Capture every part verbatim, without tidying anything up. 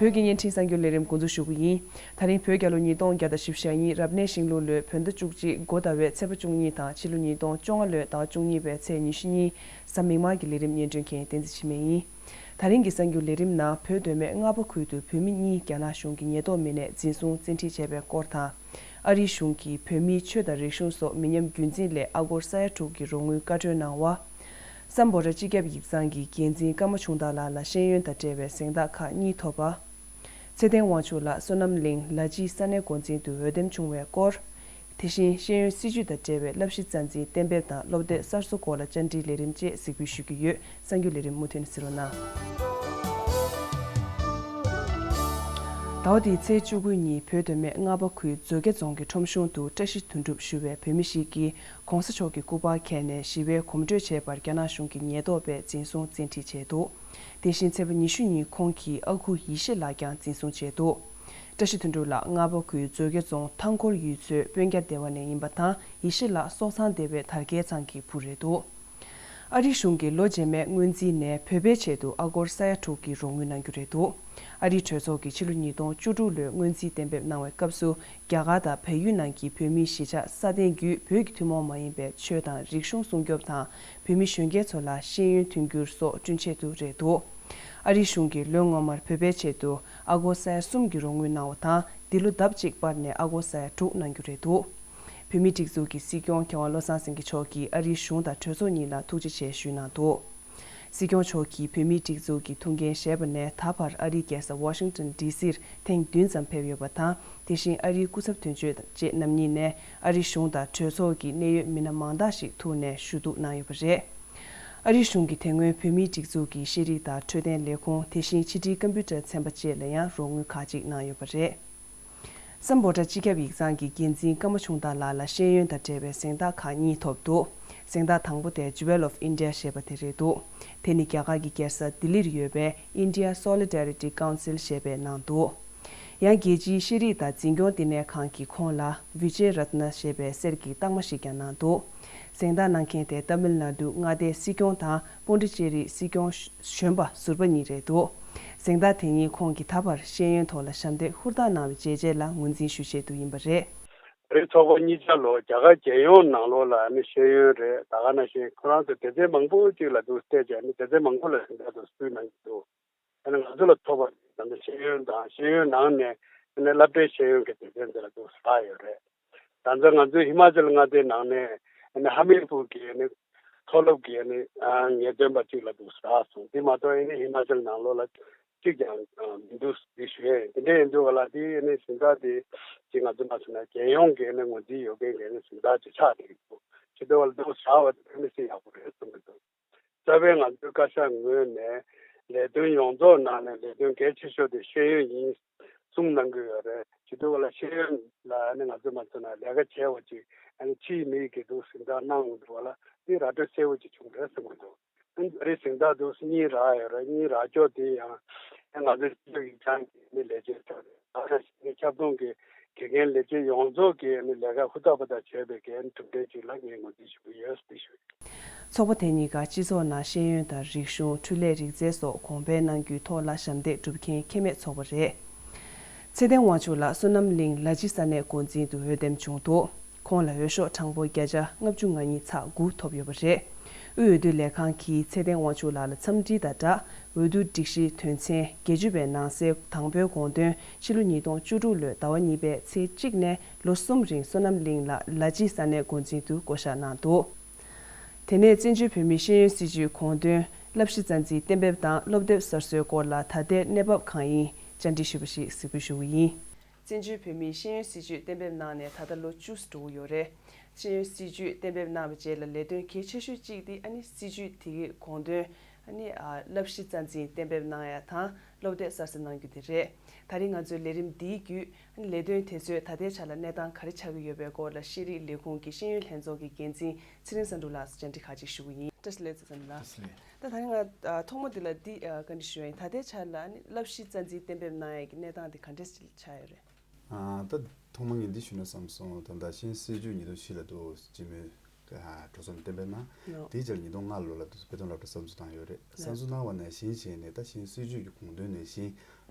བོད་ཀྱི་བརྙན་འཕྲིན་གསར་འགྱུར་ལས་རིམ་འགོ་འཛུགས་ཞུ་གི་ཡིན། ད་རིང་བོད་རྒྱལ་ལོ་ཉིས་སྟོང་བརྒྱ་དང་བཞི་བཅུ་ཞེ་གཉིས་རབ་གནས་ཤིང་ལུག་ལོའི་བོད་ཟླ་བཅུ་གཅིག་འགོ་ཟླ་བའི་ཚེས་པ་བཅུ་གཉིས་དང་ཕྱི་ལོ་ཉིས་སྟོང་བཅོ་ལྔ་ལོའི་ཟླ་བ་བཅུ་གཉིས་པའི་ཚེས་ཉི་ཤུ་གཉིས་གཟའ་མིག་དམར་གྱི་ལས་རིམ་སྙན་སྒྲོན་མཁན་བསྟན་འཛིན་འཆི་མེད་ཡིན། ད་རིང་གི་གསར་འགྱུར་ལས་རིམ་ནང་བོད་མདོ་སྨད་རྔ་པ་ཁུལ་དུ་བོད་མི་གཉིས་རྒྱ་ནག་གཞུང་གི་ཉེན་རྟོག་མི་སྣས་འཛིན་བཟུང་བཙན་ཁྲིད་བྱས་པའི་སྐོར་དང་། ཨ་རིའི་གཞུང་གིས་བོད་མིའི་ཆོས་དང་རིག་གཞུང་སོགས་མི་ཉམས་རྒྱུན་འཛིན་སླད་ཨ་སྒོར་ས་ཡ་དྲུག་གི་རོགས་དངུལ་བཀའ་འཁྲོལ་གནང་བ། སམ་བྷོ་ཊ་སྤྱི་ཁྱབ་ཡིག་ཚང་གི་འགན་འཛིན་ཀརྨ་ཆུང་བདག་ལགས་ལ་ཤེས་ཡོན་དང་འབྲེལ་བའི་གཟེངས་རྟགས་ཁག་གཉིས་ཐོབ་པ། ཚེ་བརྟན་དབང་ཕྱུག་ལགས་བསོད་ནམས་གླིང་ལ་སྤྱིའི་ས་གནས་འགོ་འཛིན་དུ་འོས་འདེམས་བྱུང་བའི་སྐོར། དེ་བཞིན་ཤེས་ཡོན་སྲིད་བྱུས་དང་འབྲེལ་བའི་བསླབ་གཞི་རྩ་འཛིན་གཏན་འབེབས་དང་སློབ་དེབ་གསར་བཟོ་སྐོར་ལ་བཅར་འདྲིའི་ལས་རིམ་བཅས་གཟིགས་འབུལ་ཞུ་རྒྱུ་ཡོད། གསར་འགྱུར་ལས་རིམ་མུ་མཐུད་ནས་གཟིགས་རོགས་གནང་། ཟླ་བ་འདིའི་ཚེས་བཅུ་དགུ་ཉིན་བོད་མདོ་སྨད་རྔ་པ་ཁུལ་མཛོད་དགེ་རྫོང་གི་ཁྲོམ་གཞུང་དུ་བཀྲ་ཤིས་དོན་གྲུབ་ཞུ་བའི་བོད་མི་ཞིག་གིས་༸གོང་ས་མཆོག་གི་སྐུ་པར་འཁྱེར་ནས་ཞི་བའི་གོམ་བགྲོད་བྱས་པར་རྒྱ་ནག་གཞུང་གི་ཉེན་རྟོག་པས་འཛིན་བཟུང་བཙན་ཁྲིད་བྱས་འདུག་དེ་བཞིན་ཚེས་པ་ཉི་ཤུ་ཉིན་ཁོང་གི་ཨ་ཁུ་ཡེ་ཤེས་ལགས་ཀྱང་འཛིན་བཟུང་བྱས་འདུག་བཀྲ་ཤིས་དོན་གྲུབ་ལགས་རྔ་པ་ཁུལ་མཛོད་དགེ་རྫོང་ཐང་འཁོར་ཡུལ་ཚོའི་སྤུན་རྒྱ་སྡེ་བ་ནས་ཡིན་པ་དང་། ཡེ་ཤེས་ལགས་སོག་ཚང་སྡེ་བའི་དར་རྒྱས་ཚང་གི་བུ་རེད་འདུག་ཨ་རིའི་གཞུང་གིས་ལོ་རྗེས་མའི་སྔོན་རྩིས་ནས་བོད་པའི་ཆེད་དུ་ཨ་སྒོར་ས་ཡ་དྲུག་གི་རོགས་དངུལ་གནང་རྒྱུ་རེད་འདུག་ཨ་རིའི་གྲོས་ཚོགས་ཀྱིས་ཕྱི་ལོ་ཉིས་སྟོང་བཅུ་དྲུག་ལོའི་སྔོན་རྩིས་གཏན་འབེབས་གནང་བའི་སྐབས་སུ། རྒྱ་གར་དང་བལ་ཡུལ་ནང་གི་བོད་མིའི་གཞིས་ཆགས་སྲ་བརྟན་བརྒྱུད་བོད་ཀྱི་ཐུན་མོང་མ་ཡིན་པའི་ཆོས་དང་རིག་གཞུང་སྲུང་སྐྱོབ་དང་། བོད་མི་གཞོན་སྐྱེས་ཚོ་ལ་ཤེས་ཡོན་མཐུན་འགྱུར་སོགས་བསྐྲུན་ཆེད་དུ་རེད་འདུག་ཨ་རིའི་གཞུང་གིས་ལོ་སྔོན་མར་བོད་པའི་ཆེད་དུ་ཨ་སྒོར་ས་ཡ་གསུམ་གྱི་རོགས་དངུལ་གནང་བ་དང་། འདི་ལོ་ལྡབ་གཅིག་སྤར་ནས་ཨ་སྒོར་ས་ཡ་དྲུག་གནང་རྒྱུ་རེད་འདུག་བོད་མིའི་སྒྲིག་འཛུགས་ཀྱི་སྲིད་སྐྱོང་མཁས་དབང་བློ་བཟང་སེང་གེ་མཆོག་གིས་ཨ་རིའི་གཞུང་དང་གྲོས་ཚོགས་གཉིས་ལ་ཐུགས་རྗེ་ཆེ་ཞུས་གནང་འདུག་སྲིད་སྐྱོང་མཆོག་གིས་བོད་མིའི་སྒྲིག་འཛུགས་ཀྱི་ཐུགས་འགན་བཞེས་པ་ནས་ད་བར་ཨ་རིའི་རྒྱལ་ས་ཝ་ཤིང་ཏོན་ཌི་སིར་ཐེངས་བདུན་ཙམ་ཕེབས་ཡོད་པ་དང་། དེ་བཞིན་ཨ་རིའི་སྐུ་ཚབ་དོན་གཅོད་བཅས་རྣམ་གཉིས་ནས་ཨ་རིའི་གཞུང་དང་གྲོས་ཚོགས་ཀྱི་གནད་ཡོད་མི་སྣ་མང་དག་ཞིག་ཐུག་ནས་ཞུ་གཏུག་གནང་ཡོད་པ་རེད། ཨ་རིའི་གཞུང་གིས་དེ་སྔོན་བོད་མིའི་སྒྲིག་འཛུགས་ཀྱི་ཤེས་རིག་དང་འཕྲོད་བསྟེན་ལས་ཁུངས། དེ་བཞིན་ཕྱི་དྲིལ་ཀམ་པུ་ཊར་ཚན་པ་བཅས་ལ་ཡང་རོགས་དངུལ་ཁག་ཅིག་གནང་ཡོད་པ་རེད། སམ་བྷོ་ཊ་སྤྱི་ཁྱབ་ཡིག་ཚང་གི་འགན་འཛིན་ཀརྨ་ཆུང་བདག་ལགས་ལ་ཤེས་ཡོན་དང་འབྲེལ་བའི་གཟེངས་རྟགས་ཁག་གཉིས་ཐོབ་འདུག་གཟེངས་རྟགས་དང་པོ་དེ་Jewel of India ཞེས་པ་དེ་རེད་འདུག་དེ་ནི་རྒྱ་གར་གྱི་རྒྱལ་ས་ལྡི་ལིར་ཡོད་པའི་India Solidarity Council ཞེས་པས་གནང་འདུག་ཡང་རྒྱལ་སྤྱིའི་ཤེས་རིག་དང་འཛིན་སྐྱོང་བསྟི་གནས་ཁང་གིས་ཁོང་ལ་Vijay Ratna ཞེས་པའི་གསེར་གྱི་རྟགས་མ་ཞིག་ཀྱང་གནང་འདུག་གཟེངས་རྟགས་གནང་མཁན་དེ་ཏཱ་མིལ་ནཱ་ཌུ་མངའ་སྡེའི་སྲིད་སྐྱོང་དང་པོན་ཌི་ཅེ་རིའི་སྲིད་སྐྱོང་གཞོན་པ་ཟུར་པ་གཉིས་རེད་འདུག་གཟེངས་རྟགས་དེ་ཉིད་ཁོང་གིས་ད་བར་ཤེས་ཡོན་ཐོག་ལ་ཞབས་འདེགས་ཧུར་ཐག་གནང་བའི་བྱས་རྗེས་ལ་ངོས་འཛིན་ཞུ་ཆེད་དུ་ཡིན་པ་རེད། ད་རེས་ཚོགས་པ་གཉིས་ཆ་ལོ་རྒྱ་གར་རྒྱལ་ཡོངས་ནང་ལོགས་ལ་ནི་ཤེས་ཡོན་རེད། ད་ག་ནང་བཞིན་ཁོ་རང་ཚོ་སྡེ་ཚན་མང་པོ་ཅིག་ལ་འདུག་བལྟས་ཀྱང་ནི་སྡེ་ཚན་མང་པོ་ལ་ཞིབ་ཕྲ་དུ་བསྐུལ་གནང་གི་འདུག་ཨ་ནི་ང་ཚོ་ལ་ཐོབ་པ་ད་ལྟ་ཤེས་ཡོན་དང་ཤེས་ཡོན་ནང་ནས་ཨ་ནི་སློབ་གྲྭའི་ཤེས་ཡོན་གྱི་སྡེ་ཚན་འདི་ལ་འདུག་བཞག་ཡོད་རེད། ད་ལྟ་ང་ཚོའི་ཧི་མ་ཅལ་མངའ་སྡེའི་ནང་ནས་ཨ་ནི་ཧ་མིར་པུར་གྱི་ཨ་ནི་མཐོ་སློབ་ཀྱི་ཨ་ནི་ཨ་ངེས་སྟོན་པ་གཅིག་ལ་འདུག་བཞག་སོང་། དེ་མ་གཏོགས་ཨ་ནི་ཧི་མ་ཅལ་ནང་ལོགས་ལ་གཅིག་ཀྱང་ཨ་མི་འདུག་འདི་ཞུ་ཡས་ཡིན། དེ་འདྲ་ཡིན་དུས་ག་ལ་དེ་ཨ་ནི་གཟེངས་རྟགས་དེ་གཅིག་ང་ཚོ་མ་སོང་ན་རྒྱལ་ཡོངས་ཀྱི་ཨ་ནི་ངོས་འཛིན་ཡོད་མཁན་གྱི་ཨ་ནི་གཟེངས་རྟགས་ཅིག་ཆགས་བསྡད་ཀྱི་འདུག་ཇི་ལྟར་བ་ལ་འདུག་བཞག་པ་དེ་ཨ་ནི་སེ་ཡག་པོ་རེད་གསུང་གི་འདུག་རྩ་བའི་ང་ཚོའི་བཀའ་ཤག་ངོས་ནས་ལས་དོན་ཡོངས་རྫོགས་ནང་ནས་ལས་དོན་གལ་ཆེ་ཤོས་དེ་ཤེས་ཡོན་ཡིན་གསུངས་གནང་གི་ཡོད་རེད། བྱེད་དུས་ལ་ཤེས་ཡོན་ལ་ནི་ང་ཚོ་མ་ཚོ་ན་ལས་ཀ་བྱས་པ་ཅིག་ཨ་ནི་ཕྱིའི་མི་ཡི་གི་འདུག་གཟེངས་རྟགས་གནང་འདུག་བ་ལ་དེ་ར་སྤྲོད་གསལ་བོ་ཅིག་བྱུང་རེད་གསུང་གི་འདུག་ཨ་ནི་ད་རེས་གཟེངས་རྟགས་འདུག་གཉིས་རག་ཡོད་རེད། གཉིས་རག་ཕྱོགས་དེ་ཡང་ཨ་ང་ཚོ་སྤྱི་ཚོགས་ཡིག་ཚང་གི་ནི་ལས་བྱེད་ཚོ་རེད། ད་ནི་ཁྱབ་ཁོངས་ཀྱི་དགེ་རྒན་ལས་བྱེད་ཡོངས་རྫོགས་ཀྱིས་ནི་ལས་ཀ་ཧུར་ཐག་པ་དང་བྱས་པའི་འགན་གྲུབ་འབྲས་ཅིག་ལ་ངས་ངོས་འཛིན་ཞུ་གི་ཡོད་ཟེར་ཞུ། ཚོགས་པ་དེ་གཉིས་ཀ་སྤྱི་ཚོགས་ནང་ཤེས་ཡོན་དང་རིག་གཞུང་། འཕྲུལ་ལས། རིག་རྩལ་སོགས་གོང་འཕེལ་གནང་རྒྱུའི་ཐོག་ལ་ཞབས་འདེགས་སྒྲུབ་མཁན་ཁེ་མེད་ཚོགས་པ་རེད། ཚེ་བརྟན་དབང་ཕྱུག་ལགས་བསོད་ནམས་གླིང་ལ་སྤྱི་ས་གནས་འགོ་འཛིན་དུ་འོས་འདེམས་བྱུང་འདུག་ཁོང་ལ་འོས་ཤོག་གྲངས་འབོར་བརྒྱ་ཆ་ལྔ་བཅུ་ང་གཉིས་ཚེག་དགུ་ཐོབ་ཡོད་པ་རེད། དབུས་འོས་བསྡུ་ལས་ཁང་གིས་ཚེ་བརྟན་དབང་ཕྱུག་ལགས་ལ་འཚམས་འདྲི་དང་སྦྲགས་འོས་བསྡུ་སྒྲིག་གཞིའི་དོན་ཚན་བརྒྱད་ཅུ་པའི་ནང་གསལ་དང་པོའི་དགོངས་དོན་ཕྱི་ལོ་ཉིས་སྟོང་བཅུ་དྲུག་ལོའི་ཟླ་བ་གཉིས་པའི་ཚེས་གཅིག་ནས་ལོ་གསུམ་རིང་བསོད་ནམས་གླིང་ལགས་ལ་སྤྱི་ས་གནས་འགོ་འཛིན་དུ་བསྐོ་གཞག་གནང་འདུག་དེ་ནས་བཙན་བྱོལ་བོད་མིའི་ཤེས་ཡོན་སྲིད་བྱུས་དགོངས་དོན། བསླབ་གཞི་རྩ་འཛིན་གཏན་འབེབས་དང་སློབ་དེབ་གསར་བཟོའི་སྐོར་ལ་ད་ལྟའི་གནས་བབ་གང་ཡིན་བཅར་འདྲི་ཞུས་པ་ཞིག་གཟིགས་འབུལ་ཞུ་གི་ཡིན། བཙན་བྱོལ་བོད་མིའི་ཤེས་ཡོན་སྲིད་བྱུས་གཏན་འབེབས་གནང་ནས་ད་ལྟ་ལོ་བཅུ་འགྲོ་གི་ཡོད་རེད། ཤེས་ཡོན་སྲིད་བྱུས་གཏན་འབེབས་གནང་བའི་རྗེས་ལ་ལས་དོན་གལ་ཆེ་ཤོས་གཅིག་དེ་ཨ་ནི་སྲིད་བྱུས་དེ་གའི་དགོངས་དོན། ཨ་ནི་ཨ་བསླབ་གཞི་རྩ་འཛིན་གཏན་འབེབས་གནང་ཡ་དང་སློབ་དེབ་གསར་བཟོ་གནང་རྒྱུ་དེ་རེད། ད་རིང་ང་ཚོའི་ལས་རིམ་འདིའི་བརྒྱུད་ཨ་ནི་ལས་དོན་དེ་ཚོའི་ད་ལྟའི་ཆ་ལ་གནས་སྟངས་ག་རེ་ཆགས་ཀྱི་ཡོད་པའི་སྐོར་ལ་ཤེས་རིག་ལས་ཁུངས་ཀྱི་ཤེས་ཡོན་ལྷན་ཚོགས་ཀྱི་འགན་འཛིན་ཚེ་རིང་བསམ་གྲུབ་ལགས་སུ་བཅར་འདྲི་ཁག་ཅིག་ཞུ་གི་ཡིན། བཀྲ་ཤིས་བདེ་ལེགས་ཚེ་རིང་ལགས། བཀྲ་ཤིས་བདེ་ལེགས། ད་ད་རིང་ང་ཨ་ཐོག་མ་འདི་ལ་འདི་ཨ་བཀའ་འདྲི་ཞུ་ཡ་ཡིན། ད་ལྟའི་ཆ་ལ་ཨ་ནི་བསླབ་གཞི་རྩ་འཛིན་གཏན་འབེབས་གནང་ཡ་གི་གནས་སྟངས་འདི་ག་འདྲས་ཆགས་ཡོད་རེད། ཨ་ད་ཐོག་མ་ངས་འདི་ཞུས་ན་བསམ་སོང་། ད་ཟླ་ཤིང་སྲིད་བྱུས་ཉིས་སྟོང་བཞི་ལ་འདུག་སྤྱི་མོས་ འགྲོ་སོང་གཏན་འབེབས་གནང་། ལོ། དེའི་རྗེས་ལ་ཉིས་སྟོང་ལྔ་ལོ་ལ་དུས་སུ་དཔེ་སྟོན་སློབ་གྲྭ་གསར་འཛུགས་བཏང་ཡོད་རེད། གསར་འཛུགས་གནང་བ་ནང་བཞིན་བྱས་ནས་ད་ཤེས་ཡོན་སྲིད་བྱུས་ཀྱི་དགོངས་དོན་ནང་བཞིན་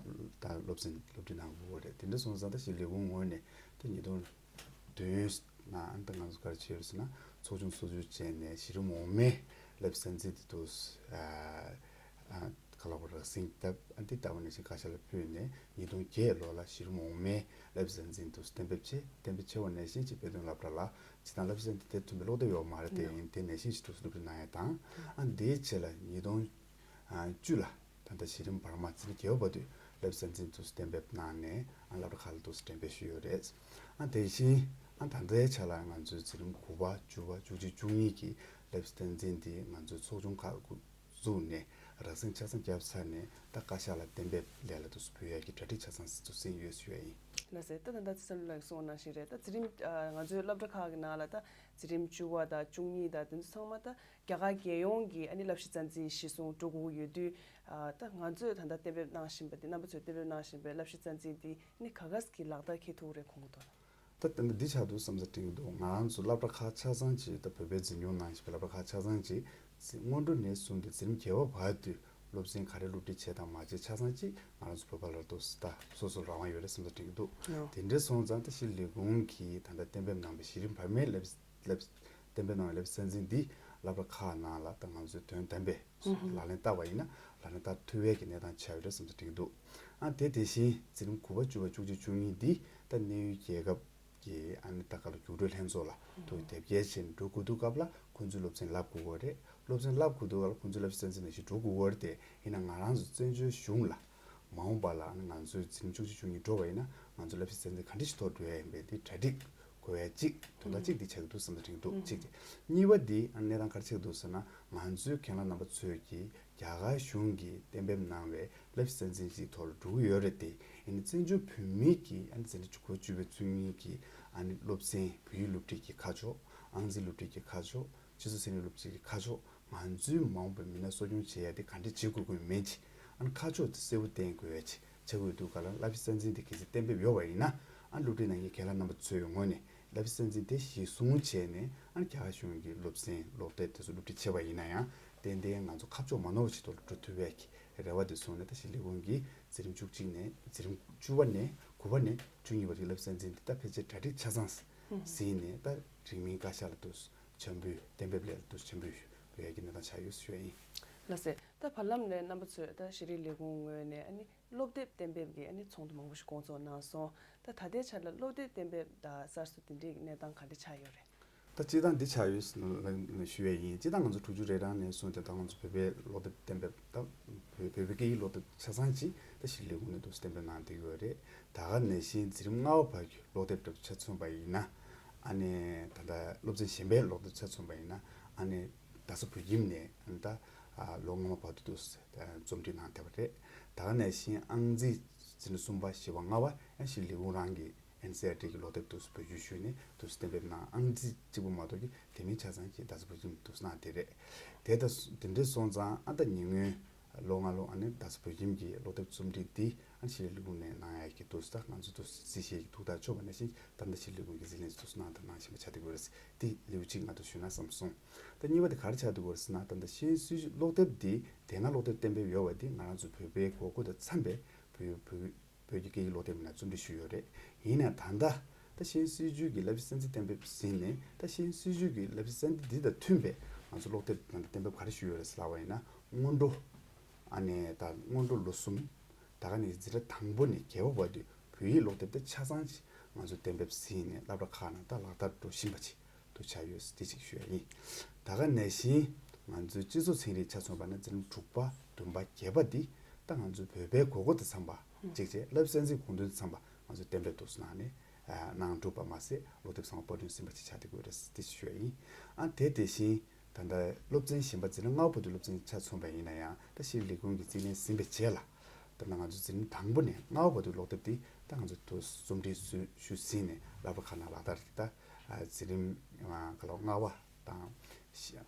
ད་སློབ་ཚན་སློབ་ཁྲིད་གནང་དགོས་རེད། དེ་འདྲ་སོང་ཙང་ད་ཤེས་ཡོན་ལས་ཁུངས་ངོས་ནས་ད་ཉིས་སྟོང་བདུན་ནང་ད་ང་ཚོ་ག་རེ་བྱས་ཡོད་ཟེར་ན་ཚོགས་ཆུང་སོ་བཅུ་བྱས་ནས་གཞི་རིམ་འོག་མའི་བསླབ་གཞི་རྩ་འཛིན་དེ་དུས་ག་ལ་བ་རག་ཟིན་ལྟ་ཨ་འདི་ལྟ་བ་ནང་བཞིན་བཀའ་ཤག་ལ་ཕུལ་ནས་ཉིས་སྟོང་བརྒྱད་ལོ་ལ་གཞི་རིམ་འོག་མའི་བསླབ་གཞི་རྩ་འཛིན་དུ་གཏན་འབེབས་བྱས། གཏན་འབེབས་བྱས་པ་ནང་བཞིན་གྱི་དཔེ་སྟོན་སློབ་གྲྭ་ལ་སྤྱི་བཏང་བསླབ་གཞི་རྩ་འཛིན་དེ་མཐུན་པའི་སློབ་དེབ་ཡོད་མ་རེད་དེ། ཡིན་དེ་ནང་བཞིན་གྱི་དུས་སུ་སློབ་ཁྲིད་གནང་ཡ་དང་ཨ་འདིའི་རྗེས་ལ་ཉིས་སྟོང་བཅུ་ལ་ད་ལྟ་གཞི་རིམ་བར་མ་འཛིན་གྲྭ་བརྒྱད་པ་བར་དུ་བསླབ་གཞི་རྩ་འཛིན་དུ་གཏན་འབེབས་གནང་ནས་ཨ་སློབ་གྲྭ་ཁག་ལ་དུ་གཏན་འབེབས་ཞུས་ཡོད་རེད། ཨ་དེ་བཞིན་ཨ་ད་ལྟའི་ཆ་ལ་ང་ཚོའི་འཛིན་རིམ་དགུ་པ་བཅུ་པ་བཅུ་གཅིག་བཅུ་གཉིས་ཀྱི་བསླབ་གཞི་རྩ་འཛིན་དེ་ང་ཚོའི་ཚོགས་ཆུང་ཁག་བཙུགས་ནས་རགས་ཟིན་ཆ་ཚང་བརྒྱབ་ཚར་ནས་ད་བཀའ་ཤག་ལ་གཏན་འབེབས་ལས་ལ་དུ་ཕུལ་ཡས་ཀྱི་གྲ་སྒྲིག་ཆ་ཚང་ཞིག་ཏུ་ཟིན་ཡོད་ཞུ་ཡས་ཡིན། ལགས་སེ། ད་ད་ལྟ་ཚེ་བརྟན་ལགས་གསུངས་པ་ནང་བཞིན་རེད། ད་འཛིན་རིམ་ཨ་ང་ཚོའི་སློབ་གྲྭ་ཁག་གི་ནང་ལ་ད་འཛིན་རིམ་བཅུ་པ་དང་བཅུ་གཉིས་དང་དེ་ཚོ་ཚང་མ་ད་རྒྱ་གར་རྒྱལ་ཡོངས་ཀྱི་ཨ་ནི་བསླབ་གཞི་རྩ་འཛིན་གཞིར་བཟུང་འགྲོ་དགོས་ཀྱི་ཡོད་དུས་ཨ་ད་ང་ཚོས་ད་ལྟ་གཏན་འབེབས་གནང་བཞིན་པ་དེ་རྣམ་པ་ཚོས་གཏན་འབེབས་གནང་བཞིན་པའི་བསླབ་གཞི་རྩ་འཛིན་དེ་ཨ་ནི་ག་ག་གི་ལག་བསྟར་འཁེལ་ཐུབ་རེད་མཁོ་གི་འདུག་ད་ལྟ་འདི་ཆགས་འདུག་བསམ་ས་དྲན་གྱི་འདུག་ང་རང་ཚོ་སློབ་གྲྭ་ཁག་ཆ་ཚང་གཅིག་ད་བོད་པའི་འཛིན་སྐྱོང་གནང་བཞིན་པའི་སློབ་གྲྭ་ཁག་ཆ་ཚང་གཅིག་སྔོན་འགྲོ་ནས་བཟུང་སྟེ་འཛིན་རིམ་བརྒྱད་པ་བར་དུ་སློབ་ཚན་ག་རེ་སློབ་ཁྲིད་བྱས་དང་མ་བྱས་ཆ་ཚང་གཅིག་ང་རང་ཚོ་བོད་པ་ལ་ཏོག་ཙམ་ད་སོ་སོ་རང་དབང་ཡོད་རེད་བསམ་ས་དྲན་གྱི་འདུག་ཨོ། དེ་འདྲ་སོང་ཙང་ད་ཤེས་ཡོན་ལས་ཁུངས་ཀྱིས་ད་ལྟ་གཏན་འབེབས་གནང་བའི་གཞི་རིམ་བར་མའི་བསླབ་བསླབ་གཏན་འབེབས་གནང་བའི་བསླབ་གཞི་རྩ་འཛིན་འདི་སློབ་གྲྭ་ཁག་ནང་ལ་ད་ང་ཚོས་དོན་དམ་པའི་ལག་ལེན་བསྟར་བ་ཡིན་ན་ལག་ལེན་བསྟར་ཐུབ་པའི་གི་གནས་སྟངས་ཆགས་ཡོད་རེད་བསམ་ས་དྲན་གྱི་འདུག་ཨ་དེ་དེ་བཞིན་འཛིན་རིམ་དགུ་པ་བཅུ་པ་བཅུ་གཅིག་བཅུ་གཉིས་འདི་ད་གནས་ཡུལ་རྒྱལ་ཁབ་ཀྱི་ཨ་ནི་ད་ག་ལ་རྒྱུགས་སྤྲོད་ལྷན་ཚོགས་ལ་ཐུག་དེབ་སྐྱེལ་བྱས་ནས་འགྲོ་དགོས་དུས་སྐབས་ལ་ཁོང་ཚོས་སློབ་ཚན་བསླབ་དགོས་ཀྱི་རེད། སློབ་ཚན་བསླབ་དགོས་དུས་སྐབས་ལ་ཁོང་ཚོས་བསླབ་གཞི་རྩ་འཛིན་ནང་བཞིན་འགྲོ་དགོས་ཀྱི་རེད་དེ། ཡིན་ན་ང་རང་ཚོ་བཙན་བྱོལ་གཞུང་ལ་མ་འོངས་པ་ལ་ཨ་ནི་ང་ཚོས་འཛིན་རིམ་བཅུ་གཅིག་བཅུ་གཉིས་འགྲོ་བ་ཡིན་ན་ང་ཚོ་བསླབ་གཞི་རྩ་འཛིན་ག་འདྲ་ཞིག་ཐོག་འགྲོ་ཡ་ཡིན་པའི་འདི་གྲ་སྒྲིག་དགོས་ཡ་གཅིག་དོན་དག་གཅིག་འདི་ཆགས་ཀྱི་འདུག་བསམ་ས་དྲན་གྱི་འདུག་གཅིག་དེ། གཉིས་པ་འདི་ཨ་ནི་གནས་སྟངས་ག་རེ་ཆགས་ཀྱི་འདུག་ཟེར་ན་ང་ཚོའི་རྒན་ལགས་རྣམ་པ་ཚོས་ཀྱིས་རྒྱ་གར་གཞུང་གིས་གཏན་འབེབས་གནང་བའི་བསླབ་གཞི་རྩ་འཛིན་ཞིག་ཐོག་ལ་འགྲོ་གི་ཡོད་རེད་དེ། ཡིན་ནའི་བཙན་བྱོལ་བོད་མིའི་གི་ཨ་ནི་འཛིན་གྲྭ་བཅུ་པ་བཅུ་པའི་བཅུ་གཉིས་ཀྱི་ཨ་ནི་སློབ་ཚན་བོད་ཡིག་སློབ་ཁྲིད་ཀྱི་ཁ་ཕྱོགས། ཨང་རྩིས་སློབ་ཁྲིད་ཀྱི་ཁ་ཕྱོགས། སྤྱི་ཚོགས་ཚན་རིག་སློབ་ཁྲིད་ཀྱི་ཁ་ཕྱོགས། ང་ཚོའི་མ་འོངས་པའི་མི་སྣ་གསོ་སྐྱོང་བྱེད་ཡ་དེ་ག་འདྲ་བྱེད་དགོས་དགོས་མིན་གྱི་ཨ་ནི་ཁ་ཕྱོགས་དེ་གསལ་པོ་བསྟན་དགོས་ཡ་ཆེ་ཆགས་ཀྱི་ཡོད་དུས་ག་ལ་བསླབ་གཞི་རྩ་འཛིན་དེ་གལ་སྲིད་གཏན་འབེབས་ཡོད་པ་ཡིན་ན་ཨ་ནི་སློབ་ཁྲིད་གནང་མཁན་རྒན་ལགས་རྣམ་པ་ཚོའི་ངོས་ནས་བསླབ་གཞི་རྩ་འཛིན་དེ་གཞིར་བཟུང་བྱས་ནས་ཨ་ནི་རྒྱ་གར་གཞུང་གི་སློབ་ཚན་སློབ་དེབ་དེ་ཚོ་སློབ་ཁྲིད་བྱས་པ་ཡིན་ན་ཡང་ཏན་ཏན་ང་ཚོ་ཁ་ཕྱོགས་མ་ནོར་བ་ཞིག་ཐོག་ལ་འགྲོ་ཐུབ་པའི་གི་རེ་བ་དེ་བཟུང་ནས་ད་ཤེས་ཡོན་ལས་ཁུངས་ཀྱིས་འཛིན་རིམ་བཅུ་གཅིག་ནས་འཛིན་རིམ་བཅུ་པ་ནས་དགུ་པ་ནས་བཅུ་གཉིས་བར་གྱི་བསླབ་གཞི་རྩ་འཛིན་དེ་ད་ཕལ་ཆེར་གྲ་སྒྲིག་ཆ་ཚང་ཟིན་ནས་ད་རིང་མིན་བཀའ་ཤག་ལ་དུ་ཆེན་པོས་གཏན་འབེབས་ལས་ལ་དུ་ཆེན་པོས་ཕུལ་ཡག་གི་གནས་སྟངས་ཆགས་ཡོད་ཞུ་ཡ་ཡིན། ལགས་སེ། ད་བར་ལམ་ནས་རྣམ་པ་ཚོས་ད་ཤེས་རིག་ལས་ཁུངས་ངོས་ནས་ཨ་ནི་སློབ་དེབ་གཏན་འབེབས་ཀྱི་ཨ་ནི་ཚོགས་འདུ་མང་པོ་ཞིག་བསྐོང་ཚོགས་གནང་སོང་། ད་ད་ལྟའི་ཆར་ལ་སློབ་དེབ་གཏན་འབེབས་དང་གསར་བཟོ་དེ་འདྲའི་གནས་སྟངས་ག་འདྲ་ཆགས་ཡོད་རེད། ད་སྤྱིར་བཏང་འདི་ཆགས་ཡོད་ཞུ་ཡས་ཡིན། སྤྱིར་བཏང་ང་ཚོ་དྲུག་ཅུ་རེ་གྲངས་ནས་བཟུང་སྟེ་ད་ང་ཚོ་བོད་པའི་སློབ་དེབ་གཏན་འབེབས་ད་བོད་བོད་པའི་སྐད་ཡིག་སློབ་དེབ་ཆ་ཚང་གཅིག་ད་ཤེས་རིག་ལས་ཁུངས་ནས་འདུག་གཏན་འབེབས་གནང་བསྡད་ཡོད་རེད། ད་ག་ནང་བཞིན་འཛིན་རིམ་ལྔ་པ་བར་གྱི་སློབ་དེབ་ཆ་མཚོན་པ་ཡིན་ན་ཨ་ནི་ད་ལྟ་སློབ་ཚན་གཞན་པའི་སློབ་དེབ་ཆ་མཚོན་པ་ཡིན་ན་ཨ་ནི་རྡ་ས་བོད་ཁྱིམ་ནས་ཨ་ནི་ད་ལོ་སྔོན་མ་བར་དུ་འདུག་རྩོམ་སྒྲིག་གནང་བསྡད་པ་རེད། ད་ག་ནང་བཞིན་ཨང་རྩིས་འཛིན་རིམ་གསུམ་པ་བཞི་པ་ལྔ་པ་ཡང་ཤེས་རིག་ལས་ཁུངས་རང་གི་ཨེན་སི་ཨར་ཊི་གི་སློབ་དེབ་དུ་བེད་སྤྱོད་ཞུས་ནས་དུ་གཏན་འབེབས་གནང་། ཨང་རྩིས་གཅིག་པུ་མ་གཏོགས་ཀྱི་དེ་མིན་ཆ་ཚང་གི་རྡ་ས་བོད་ཁྱིམ་དུ་གནང་དེ་རེད། དེ་ལྟ་དེ་འདྲ་སོང་ཙང་ཨ་ད་ཉེ་སྔོན་ལོ་ལྔ་ལོ་ཨ་ནི་རྡ་ས་བོད་ཁྱིམ་གྱི་སློབ་དེབ་རྩོམ་སྒྲིག་འདི་ཨ་ཤེས་རིག་ལས་ཁུངས་ནས་གནང་ཡ་གི་དུ་ད་ང་ཚོ་དུ་རྩིས་བཞེས་ཀྱི་ཐུགས་ཐག་ཆོད་པ་ནང་བཞིན་ད་ལྟ་ཤེས་རིག་ལས་ཁུངས་ཀྱི་རྩིས་ལེན་དུ་གནང་དང་གནང་བཞིན་པ་ཆགས་བསྡད་ཡོད་རེད། འདི་ལེའུ་གཅིག་ང་ཚོ་ཞུས་ན་བསམ་སོང་། ད་གཉིས་པ་དེ་ག་རེ་ཆགས་བསྡད་ཡོད་རེད་ཟེར་ན་ད་ལྟ་ཤེས་ཡོན་སྲིད་བྱུས་སློབ་དེབ་འདི་དེ་སྔ་སློབ་དེབ་གཏན་འབེབས་ཡོད་པ་འདི་ང་རང་ཚོ་བོད་པའི་དགོས་མཁོ་དང་འཚམ་པའི་བོད་བོད་བོད་ཀྱི་སྐད་ཡིག་སློབ་དེབ་ནང་རྩོམ་སྒྲིག་ཞུས་ཡོད་རེད། ཡིན་ནའང་ད་ལྟ་ད་ཤེས་ཡོན་སྲིད་བྱུས་ཀྱི་བསླབ་གཞི་རྩ་འཛིན་གཏན་འབེབས་ཟིན་ནས་ད་ཤེས་ཡོན་སྲིད་བྱུས་ཀྱི་བསླབ་གཞི་རྩ་འཛིན་འདི་དང་མཐུན་པའི་ང་ཚོ་སློབ་དེབ་ནང་གཏན་འབེབས་ག་རེ་ཞུས་ཡོད་རེད་ཟེར་ལབ་པ་ཡིན་ན་སྔོན་འགྲོ་ཨ་ནས་ད་སྔོན་འགྲོ་ལོ་གསུམ་ད་ག་ནས་འཛིན་གྲྭ་དང་པོ་ནས་བརྒྱད་པ་བར་དུ་བོད་ཡིག་སློབ་དེབ་དེ་ཆ་ཚང་ཅིག་ང་ཚོ་གཏན་འབེབས་ཟིན་ནས་སློབ་གྲྭ་ཁག་ནང་ད་ལག་བསྟར་འགྲོ་བཞིན་པ་ཅིག་དུ་ཆགས་ཡོད་དེ་ཅིག་ཞུ་ཡ་ཡིན། ད་ག་ནང་བཞིན་ང་ཚོའི་སྤྱི་ཚོགས་ཚན་རིག་ཆ་མཚོན་པ་ན་འཛིན་རིམ་དྲུག་པ་བདུན་པ་བརྒྱད་པ་འདི་ད་ང་ཚོའི་བོད་པའི་དགོས་མཁོ་དང་འཚམ་པ་གཅིག་བྱས་བསླབ་གསར་འཛིན་དགོངས་དོན་དང་འཚམ་པ་ང་ཚོས་གཏན་འབེབས་འདུག་གནང་ནས་གནང་གྲུབ་པ་མ་ཟད་སློབ་དེབ་ཚང་མ་པར་སྐྲུན་ཟིན་པ་ཅིག་ཆགས་བསྡད་ཡོད་རེད་དེ་ཞུ་ཡ་ཡིན། ཨ་དེ་དེ་བཞིན་ད་ལྟ་སློབ་ཚན་གཞན་པ་འཛིན་རིམ་ལྔ་པ་བར་དུ་སློབ་ཚན་ཆ་མཚོན་པ་ཡིན་ན་ཡང་ད་ཤེས་རིག་ལས་ཁུངས་ཀྱི་རྩིས་ལེན་ཟིན་པའི་རྗེས་ལ་ད་ལྟ་ང་ཚོ་འཛིན་རིམ་དང་པོ་ནས་ལྔ་པ་བར་དུ་སློབ་དེབ་འདི་ད་ང་ཚོ་དུ་རྩོམ་སྒྲིག་ཞུ་ཞུ་ཟིན་ནས་སློབ་གྲྭ་ཁག་ནང་ལག་བསྟར་གྱི་ད་འཛིན་རིམ་ག་ལ་ལྔ་པ་དང་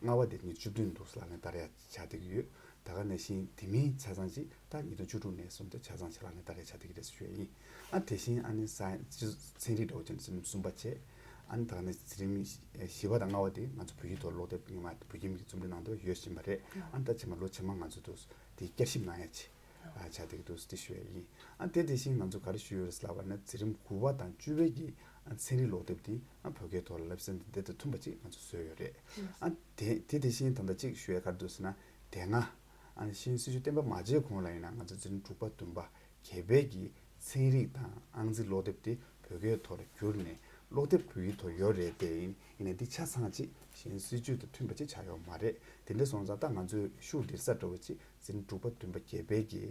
ལྔ་པ་དེ་ཉིས་བཅུ་བདུན་འདུག་ལག་ལེན་བསྟར་ཡ་ཆགས་བསྡད་ཀྱི་ཡོད། ད་ག་ནང་བཞིན་དེ་མིན་ཆ་ཚང་ཅིག་ད་ཉིས་སྟོང་བཅུ་དྲུག་ནས་བཟུང་སྟེ་ཆ་ཚང་ཅིག་ལག་ལེན་བསྟར་ཡ་ཆགས་བསྡད་ཀྱི་རེད་ཞུ་ཡ་ཡིན། ཨ་དེ་བཞིན་ཨ་ནི་ས་ཚན་རིག་འདྲ་བོ་ཅན་འཛིན་རིམ་གསུམ་པ་བྱས། ཨ་ནི་ད་ནི་འཛིན་རིམ་བཞི་པ་དང་ལྔ་པ་དེ་ང་ཚོ་བོད་ཡིག་ཐོག་ཀློག་དེབ་ངོ་མ་བོད་ཁྱིམ་གྱི་རྩོམ་སྒྲིག་གནང་འདོད་ཡོད་བཞིན་པ་རེད། ཨ་ནི་ད་ཕྱི་མ་ལོ་ཕྱི་མ་ང་ཚོ་དུ་དེ་བསྐྱར་ཞིབ་གནང་ཡ་ཆེ། ཨ་ཆ་དེ་གི་འདུག་སེ་ཞུ་ཡ་ཡིན། ཨ་དེ་དེ་བཞིན་ང་ཚོ་ག་རེ་ཞུ་ཡོད་རེད་ལབ་པ་ན་འཛིན་རིམ་དགུ་པ་དང་བཅུ་པའི་གི་ཨ་ཚན་རིག་ཀློག་དེབ་དེ་ཨ་བོད་སྐད་ཐོག་ལ་བསླབ་ཚན་དེ་དང་མཐུན་པ་ཅིག་ང་ཚོ་བཟོས་ཡོད་རེད། ཨ་དེ་དེ་དེ་བཞིན་ད་ལྟ་ཅིག་ཞུ་ཡ་ག་རེ་འདུག་ཟེར་ན། དེ་སྔ་ཨ་ནི་ཤེས་ཡོན་སྲིད་བྱུས་གཏན་འབེབས་མ་བྱས་གོང་ལ་ཡིན་ན་ང་ཚོ་འཛིན་རིམ་དྲུག་པ་བདུན་པ་བརྒྱད་པའི་གི་ཚན་རིག་དང་ཨང་རྩིས་ཀློག་དེབ་དེ་བོད་སྐད་ཐོག་ལ་བསྒྱུར་ནས་ཀློག་དེབ་བོད་ཡིག་ཐོག་ཡོད་རེད་དེ། ཡིན་ཡིན་ནའི་འདི་ཆ་ཚང་ཅིག་ཤེས་ཡོན་སྲིད་བྱུས་དང་མཐུན་པ་ཅིག་ཆགས་ཡོད་མ་རེད། དེ་འདྲ་སོང་ཙང་ད་ང་ཚོས་ཤུགས་སྒྲིལ་ས་འདྲ་བོ་ཅིག་འཛིན་རིམ་དྲུག་པ་བདུན་པ་བརྒྱད་པའི་གི་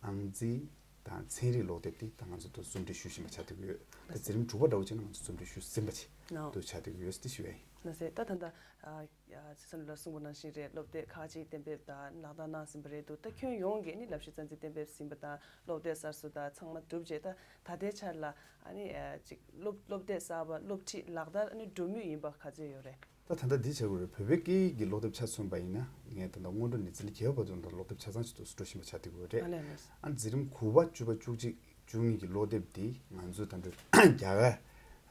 ཨང་རྩིས་དང་ཚན་རིག་ཀློག་དེབ་དེ་ད་ང་ཚོ་དུ་རྩོམ་སྒྲིག་ཞུ་བཞིན་པ་ཆགས་བསྡད་ཀྱི་ཡོད། ད་འཛིན་རིམ་དྲུག་པ་འདྲ་བོ་ཅིག་ན་ང་ཚོ་རྩོམ་སྒྲིག་ཞུ་ཟིན་པ་ཅིག་ནོ། དུ་ཆགས་བསྡད་ཀྱི་ཡོད་ཟེར་དེ་ཞུ་ཡ་ཡིན། ལགས་སེ། ད་ད་ལྟ་ཨ་ཨ་ཚེ་བསོད་ནམས་ལགས་གསུངས་པ་ནང་བཞིན་རེད། སློབ་དེབ་ཁག་ཅིག་གཏན་འབེབས་དང་ལག་བསྟར་གནང་ཟིན་པ་རེད་འདུག་ད་ཁྱོན་ཡོངས་ཀྱི་ནི་བསླབ་གཞི་རྩ་འཛིན་གཏན་འབེབས་ཟིན་པ་དང་སློབ་དེབ་གསར་བཟོ་དང་ཚང་མ་གྲུབ་རྗེས་ད་ད་ལྟའི་ཆར་ལ་ཨ་ནི་ཨ་ཅིག་སློབ་སློབ་དེབ་གསར་པ་སློབ་ཁྲིད་ལག་བསྟར་ཨ་ནི་འགྲོ་མུས་ཡིན་པ་ག་ཚོད་ཡོད་རེད། ད་ད་ལྟ་འདི་བྱ་དགོས་རེད། བོད་པའི་སྐད་ཡིག་གི་སློབ་དེབ་ཆ་མཚོན་པ་ཡིན་ན་ངས་ད་ལྟ་སྔོན་འགྲོ་ནས་འཛིན་གྲྭ་བརྒྱད་པ་བར་དུ་ད་སློབ་དེབ་ཆ་ཚང་ཞིག་ཏུ་འགྲོ་བཞིན་པ་ཆགས་བསྡད་ཀྱི་ཡོད་རེད། ཨ་ལས་ལས། ཨ་འཛིན་རིམ་དགུ་པ་བཅུ་པ་བཅུ་གཅིག་བཅུ་གཉིས་ཀྱི་སློབ་དེབ་འདི་ང་ཚོས་ད་ལྟ་རྒྱ་གར་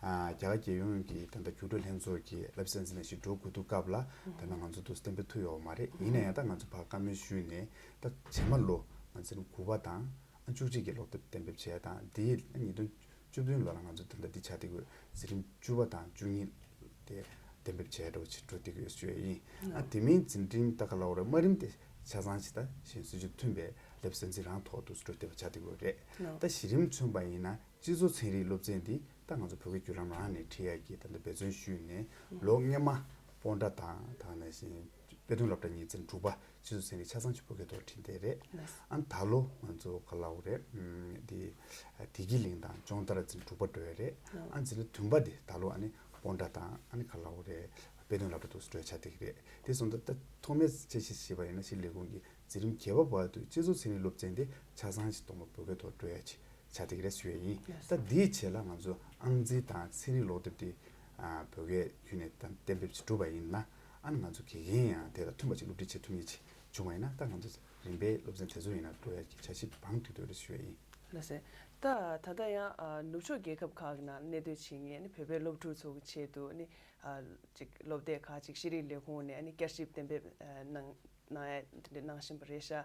ཨ་རྒྱ་གར་རྒྱལ་ཡོངས་ཀྱི་ད་ལྟ་རྒྱུགས་སྤྲོད་ལྷན་ཚོགས་ཀྱི་བསླབ་གཞི་རྩ་འཛིན་ལས་ཞིག་འགྲོ་དགོས་དུས་སྐབས་ལ་ད་ལྟ་ང་ཚོ་དུ་གཏན་འབེབས་ཐུབ་ཡོད་མ་རེད། ཡིན་ན་ཡང་ད་ང་ཚོ་ཕར་བཀའ་མོལ་ཞུས་ནས་ད་རྗེས་མ་ལོ་ང་འཛིན་རིམ་དགུ་པ་དང་ཨ་བཅུ་གཅིག་གི་སློབ་དེབ་གཏན་འབེབས་བྱས་དང་འདི་ཉིས་སྟོང་བཅུ་བདུན་ལོ་ལ་ང་ཚོ་ད་ལྟ་འདི་ཆགས་བསྡད་ཀྱི་ཡོད། འཛིན་རིམ་བཅུ་པ་དང་བཅུ་གཉིས་དེ་གཏན་འབེབས་བྱས་འགྲོ་ཆེད་འགྲོ་བསྡད་ཀྱི་ཡོད་ཞུ་ཡ་ཡིན། ཨ་དེ་མིན་འཛིན་རིམ་ད་ག་ལ་བ་རེད། དམའ་རིམ་དེ་ཆ་ཚང་ཞིག་ད་ཤེས་ཡོན་སྲིད་བྱུས་མཐུན་པའི་བསླབ་གཞི་རྩ་འཛིན་རང་ཐོག་ཏུ་འགྲོ་བསྡད་པ་ཆགས་བསྡད་ཀྱི་ཡོད་རེད། ད་གཞི་རིམ་མཚོན་པ་ཡིན་ན་སྤྱི་ཚོགས་ཚན་རིག་སློབ་ཚན་འདི་ད་ང་ཚོ་བོད་སྐད་བརྒྱུད་ལམ་རང་ནས་ཁྲིད་ཡ་གི་ད་ལྟ་འབད་བརྩོན་ཞུས་ནས་ལོ་སྔོན་མ་སྤོན་ཊ་དང་ད་ག་ནང་བཞིན་དཔེ་སྟོན་སློབ་གྲྭ་གཉིས་འཛིན་དྲུག་པ་སྤྱི་ཚོགས་ཚན་རིག་ཆ་ཚང་གཅིག་བོད་སྐད་ཐོག་ཁྲིད་བསྡད་རེད། ལགས། ཨ་ནི་ད་ལོ་ང་ཚོ་ག་ལ་འོ་རེད། ཨམ་དེ་བདེ་སྐྱིད་གླིང་དང་ཅོང་ཏར་འཛིན་དྲུག་པ་འགྲོ་ཡ་རེད། ཨ་ནི་འཛིན་གྲྭ་བདུན་པ་དེ་ད་ལོ་ཨ་ནི་སྤོན་ཊ་དང་ཨ་ནི་ག་ལ་འོ་རེད། དཔེ་སྟོན་སློབ་གྲྭ་དུ་འགྲོ་ཡ་ཆགས་བསྡད་ཀྱི་རེད། དེ་སོང་ཙང་ད་ཐོག་མའི་དཔྱད་གཞི་བྱས་པ་ཡིན་ན་ཕྱི་ལས་ཁུངས་ཀྱི་འཛིན་རིམ་བརྒྱད་པ་བར་དུ་སྤྱི་ཚོགས་ཚན་རིག་སློབ་ཚན་དེ་ཆ་ཚང་ཞིག་གཏོང་བ་བོད་སྐད་ཐོག་འགྲོ་ཡ་ཆེད་ཆགས་བསྡད་ཀྱི་རེད་ཞུ་ཡ་ཡིན། ལགས་སོ། ད་འདིའི་ཆེད་ལ་ང་ཚོ་ཨང་རྩིས་དང་ཚན་རིག་ཀློག་དེབ་དེ་ཨ་བོད་སྐད་བརྒྱུད་ནས་ད་གཏན་འབེབས་ཅིག་གྲུབ་པ་ཡིན་ན་ཨ་ནི་ང་ཚོ་དགེ་རྒན་ཡང་དེ་དང་མཐུན་པ་ཅིག་སློབ་ཁྲིད་བྱེད་ཐུབ་མཁན་ཅིག་བྱུང་བ་ཡིན་ན་ད་ང་ཚོ་རིམ་པས་སློབ་ཚན་དེ་ཚོ་ཡིན་ན་འགྲོ་ཡ་གི་འཆར་གཞི་བང་སྒྲིག་འདོད་རེད་ཞུ་ཡ་ཡིན། ལགས་སོ། ད་ད་ལྟ་ཡང་ཨ་ནུབ་ཕྱོགས་རྒྱལ་ཁབ་ཁག་གི་ནང་གནས་སྡོད་བྱེད་མཁན་ནི་བོད་པའི་སློབ་ཕྲུག་ཚོ་གི་ཆེད་དུ་ནི་ཨ་ཅིག་སློབ་དེབ་ཁག་ཅིག་ཤེས་རིག་ལས་ཁུངས་ནས་ནི་བསྐྱར་ཞིབ་གཏན་འབེབས་ཨ་གནང་གནང་ཡ་དེ་འདྲ་གནང་བཞིན་པ་རེད་ཤག་